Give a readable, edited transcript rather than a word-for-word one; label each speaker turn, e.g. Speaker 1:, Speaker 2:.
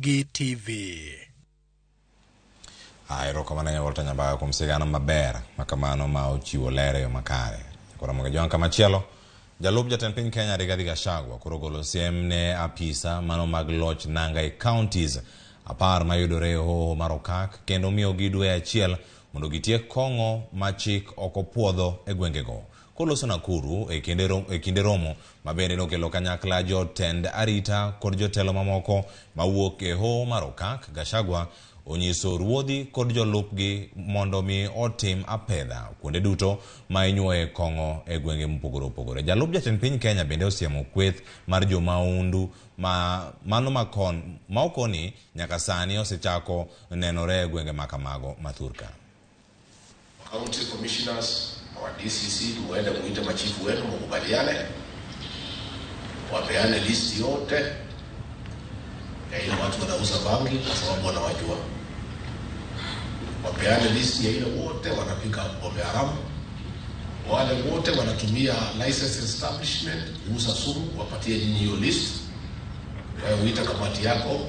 Speaker 1: Ramogi TV.
Speaker 2: Erokamano ahinya Walter Nyambaga kuom sigana maber makamano ma ochiwo ler e yo makare. Koro mondo jwang' kamachielo, jalup jatend piny Kenya Rigathi Gachagua koro ogolo siem ne apisa mano mag loch nanga e counties 10 mayudore e hoho mar Okak kendo miyogi dwe achiel mondo gitiek kong'o ma chik ok opuodho e gwengego. Koloso Nakuru e kinde romo ma bende nokelo kanyakla jotend arita kod jotelo mamoko mawuok e hoho mar Okak, Gachagua onyiso ruodhi kod jolupgi mondo mi otim apedha kuonde duto ma inyuoye kong'o e gwenge mopogore opogore. Jalup jatend piny Kenya bende osiemo kweth mar jomaundu ma mano makon ma okoni nyaka sani osechako nenore e gwenge makamago mathurka.
Speaker 3: County commissioners, our DCC, muende muite machifu wenu mukubaliane, wapeane list yote ya ile watu wanauza bangi kwa sababu wanawajua. Wapeane list ya ile wote wanapika pombe haramu, wale wote wanatumia license establishment kuuza sumu, wapatie nyinyi hiyo list. Wewe uite kamati yako